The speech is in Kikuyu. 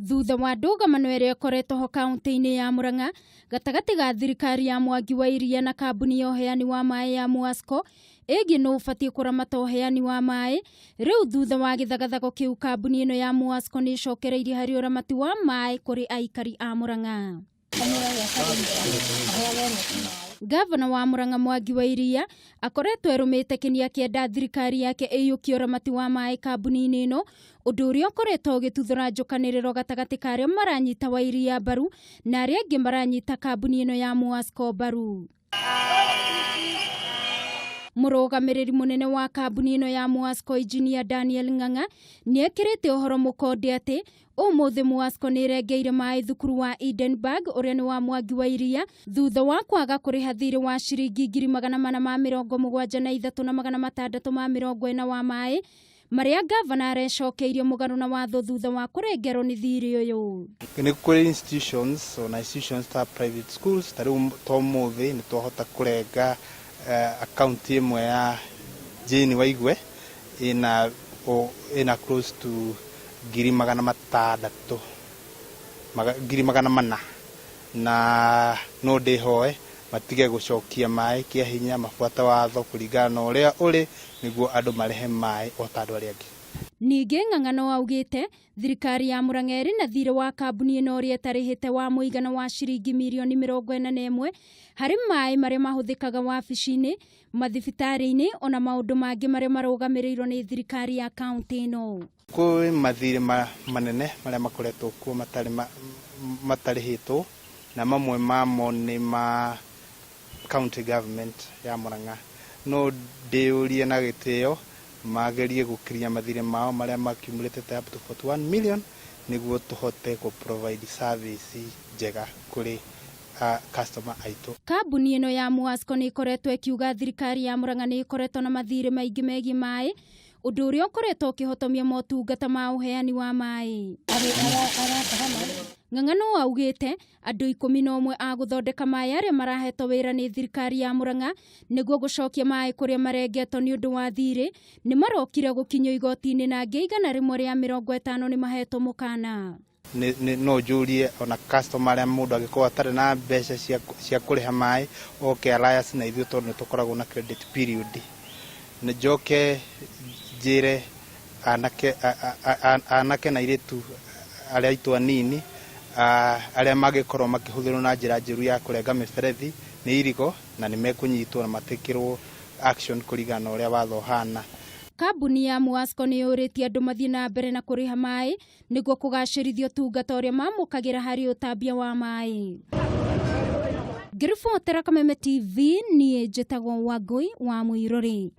Thutha wa ndũgamano ĩrĩa ĩkoretwo ho kaunti-inĩ ya Murang'a gatagatĩ ga thirikari ya Mwangi wa Iria na kambuni ya ũheani wa maĩ ya Muasco ĩgiĩ nũ ũbatiĩ kũramata ũheani wa maĩ, rĩu thutha wa gĩthagathago kĩu kambuni ĩno ya Muasco nĩ ĩcokereirie harĩ ũramati wa maĩ kũrĩ aikari a Murang'a. Gavana wa Murang'a Mwangi wa Iria akoretwo erũmĩte kĩni akĩenda thirikari yake ĩiyũkie ũramati wa maĩ kambuni-inĩ ĩno, ũndũ ũrĩa ũkoretwo ũgĩtuthũra njũkanĩrĩro gatagatĩ ka arĩa maranyita wa Iria mbaru na arĩa angĩ maranyita kambuni ĩno ya Muasco mbaru. Mũrũgamĩrĩri mũnene wa kambuni ĩno ya Muasco Engineer Daniel Ng'ang'a nĩ ekĩrĩte ũhoro mũkonde atĩ ũmũthĩ Muasco nĩ ĩrengeire maĩ thukuru wa Edenburg ũrĩa nĩ wa Mwangi wa Iria thutha wa kwaga kũrĩha thirĩ wa ciringi 473,640 wa maĩ marĩa gavana arecokeirie mũgarũ na watho thutha wa kũrengerwo nĩ thirĩ ũyũ. Nĩ kũrĩ institutions, ona institutions ta private schools, ta rĩu ta ũmũthĩ nĩ twahota kũrenga account ĩmwe ya Jane Waigwe ĩna close to 600,000, 400,000, na no ndĩhoe matige gũcokia maĩ kĩa hinya, mabuate watho kũringana na ũrĩa ũrĩ nĩguo andũ marĩhe maĩ o ta andũ arĩa angĩ. Ningĩ Ng'ang'a no augĩte thirikari ya Murang'a ĩrĩ na thirĩ wa kambuni ĩno ũrĩa ĩtarĩhĩte wa mũigana wa ciringi mirioni 41 harĩ maĩ marĩa mahũthĩkaga wabici-inĩ, mathibitarĩ-inĩ ona maũndũ mangĩ marĩa marũgamĩrĩirwo nĩ thirikari ya kaunti ĩno. Kwĩ mathirĩ manene marĩa makoretwo kuo matarĩhĩtwo, na mamwe mamo nĩ ma county government ya Murang'a. No ndĩũrie na gĩtĩo magerie gũkiria mathirĩ mao marĩa makiumĩrĩte up to 41 million nĩguo tũhote kũ provide service njega kũrĩ customer aitũ. Kambuni ĩno ya Muasco nĩ ĩkoretwo ĩkiuga thirikari ya Murang'a nĩ ĩkoretwo na mathirĩ maingĩ megiĩ maĩ, ũndũ ũrĩa ũkoretwo ũkĩhotomia motungata ma ũheani wa maĩ. Ng'ang'a no augĩte andũ 11 a gũthondeka maĩ arĩa marahetwo wĩra nĩ thirikari ya Murang'a nĩguo gũcokia maĩ kũrĩa marengetwo nĩ ũndũ wa thirĩ nĩ marokire gũkinyio igoti-inĩ, na angĩ 150 nĩ mahetwo mũkana. No njũrie ona customer arĩa mũndũ angĩkorwo atarĩ na mbeca cia kũrĩha maĩ oke alliance na ithuĩ tondũ nĩ tũkoragwo na credit period. Nĩ njoke njĩre anake na airĩtu arĩa aitũ anini arĩa mangĩkorwo makĩhũthĩrwo na njĩra njũru ya kũrenga mĩberethi nĩ irigo na nĩ mekũnyitwo na matekĩrwo action kũringana na ũrĩa watho ũhana. Kambuni ya Muasco nĩ yũrĩtie andũ mathiĩ na mbere na kũrĩha maĩ nĩguo kũgacĩrithia ũtungata ũrĩa mamũkagĩra harĩ ũtambia wa maĩ. Ngĩribotera Kameme TV, niĩ njĩtagwo Wangũi wa Mũirũrĩ.